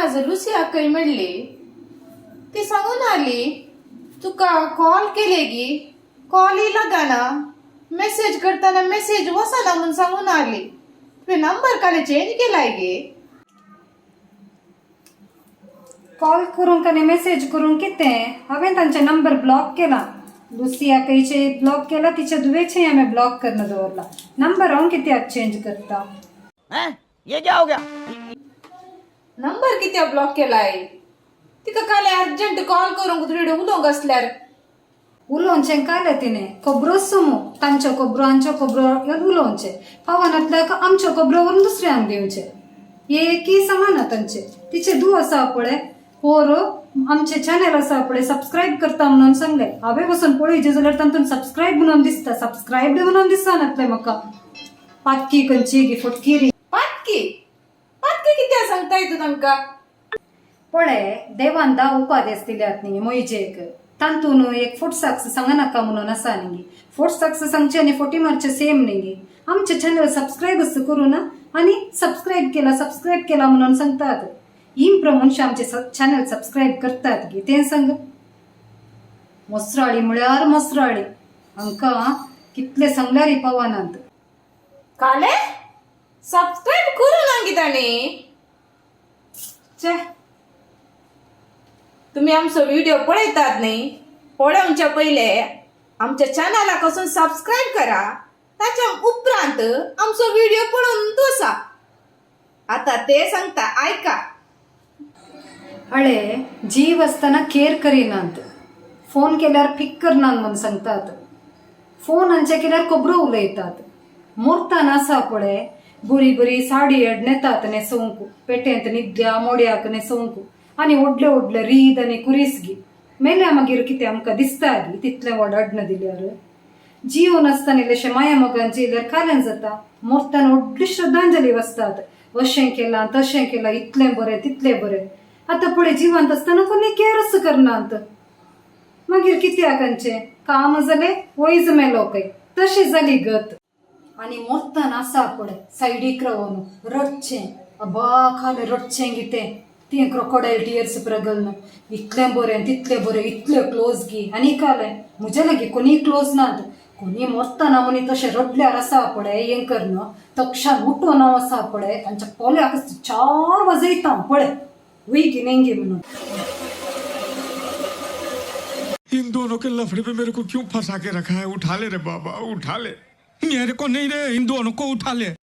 आज लुसी आकय मेळ्ळी. ती सांगून आली तुका कॉल केले गी, कॉलय लागना, मेसेज करतना मेसेज वचना म्हूण सांगून आली. तुवें नंबर काल चेंज केलाय गे? कॉल करूंक आनी मेसेज करूंक कितें, हांवें तांचे नंबर ब्लॉक केला. लुसियाकयचे ब्लॉक केला, तिच्या धुवेचे हांवें ब्लॉक करून दवरला नंबर. हांव कित्याक चेंज करता? हैं, ये क्या हो गया? नंबर कित्याक ब्लॉक केलाय? तिका काल अर्जंट कॉल करूंक तुजे उलोवंक आसल्यार. उलोवचें कालें तिणें खबरोच मू, तांच्यो खबरो आमच्यो खबरो ह्यो उलोवचें पावनातल्याक आमच्यो खबरो व्हरून दुसऱ्यांक दिवचें. एकय समाना तांचे. तिचे धूव आसा पळय, पोर आमचे चॅनल आसा पळय सबस्क्रायब करता म्हणून सांगलें. हांवें वचून पळयचें जाल्यार तातूंत सबस्क्रायब म्हणून दिसता, सबस्क्रायब्ड म्हणून दिसनातलें म्हाका. पातकी खंयची गी फटकिरी. पातकी पातकी कित्याक सांगताय तूं तांकां? पळय, देवान धा उपादेस दिल्यात न्ही मोहिजेक, तातूंत एक फोटसाक्स सांगनाका म्हणून आसा न्ही. फोटसाक्स सांगचे आनी फोटी मारचे सेम न्ही. आमचे चॅनल सबस्क्रायब करू ना आनी सबस्क्रायब केला, सबस्क्रायब केला म्हणून सांगतात. इम्प्र मनशां आमचे चॅनल सबस्क्रायब करतात गी तें सांग. मोसराळी म्हळ्यार मोसराळी, हांकां कितले सांगल्यारय पावनात. काले सबस्क्रायब करू ना गी तांणी? चे. तुम्ही आमचो व्हिडिओ पळयतात न्ही, पळोवच्या पयले आमच्या चॅनलाक वचून सबस्क्रायब करा. ताच्या उपरांत आमचो व्हिडिओ पळोवन दोसा. आता ते सांगता, आयका. हळे, जीव आसतना केर करिनात, फोन केल्यार पीक करनात म्हूण सांगतात, फोन आमचे केल्यार खबरो उलयतात. मोरतान आसा पळय, बरी बरी साडी न्हेतात न्हेसोवंक, पेटेंत न्हिदल्या मोड्याक न्हेसोवंक, आनी व्हडले व्हडले रीद आनी कुरीस गी. मेल्या मागीर कितें आमकां दिसता गी तितलें व्हड अडन दिल्यार? जीव नासतना इल्लेशें माया मोगान जेयल्यार काल्यान जाता. मोरतान व्हडली श्रद्धांजली वाचतात, अशें केलां, तशें केलां, इतलें बरें, तितलें बरें. आतां पळय, जिवंत आसतना कोणी केरच करनात. मागीर कित्याक आमचें काम जालें, वयज मेलो खंय, तशी जाली गत. आनी मोरतान आसा पळय, सायडीक रावन रडचें, अबा खालें रडचें कितें तें, क्रोकोडायल टियर्स प्रगल्न. इतलें बरें, तितलें बरें, इतलें क्लोज गी. आनी कालें म्हज्या लागीं कोणीय क्लोज नात. कोणी मोरताना म्हणी तशें रडल्यार आसा पळय, हें करन तक्षान उठोन हांव आसा पळय तांच्या पोल्याक चार वाजयता हांव, पळय वय नेंगी म्हणून. इन दोनों के लफड़े पे मेरे को क्यों फंसा के रखा है? उठा ले रे बाबा, उठा ले. मेरे को नहीं रे, इन दोनों को उठा ले.